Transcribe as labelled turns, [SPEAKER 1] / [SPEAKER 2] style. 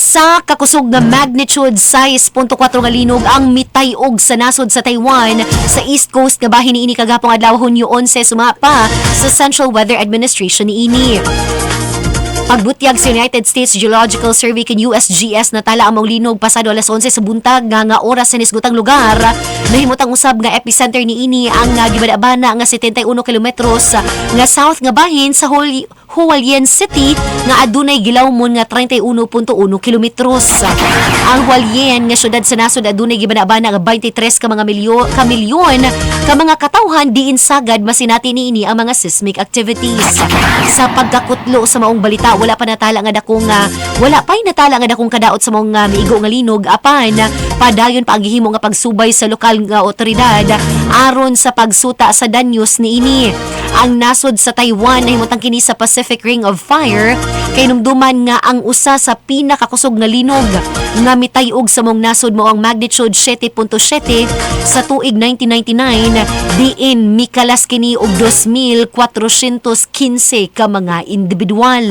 [SPEAKER 1] Usa ka kusog nga magnitude 6.4 nga linog ang mitay-og sa nasod sa Taiwan sa east coast nga bahin niini kagahapong adlaw, Hunyo 11, sumapa pa sa Central Weather Administration niini. Pagbutyag sa United States Geological Survey kin USGS, natala ang maong linog pasado alas 11 sa buntag nga oras sa nisgutang lugar. Nahimutang usab nga epicenter niini ang gibana-bana nga 71 kilometros nga south nga bahin sa Hualien City nga adunay gilawmon nga 31.1 kilometros. Ang Hualien nga syudad sa nasod adunay gibana-bana nga 23 ka mga milyon ka milyon ka mga katawhan diin sagad masinati niini ang mga seismic activities. Sa pagkakutlo sa maong balita, wala pa'y natala nga dakong kadaot sa maong miigo nga linog, apan padayon pa ang gihimo nga pagsubay sa lokal nga otoridad aron sa pagsuta sa danyos niini. Ang nasod sa Taiwan nahimutang kini sa Pacific Ring of Fire, kay numduman nga ang usa sa pinakakusog nga linog nga mitay-og sa maong nasod mao ang magnitude 7.7 sa tuig 1999, diin mikalas kini og 2,415 ka mga individual.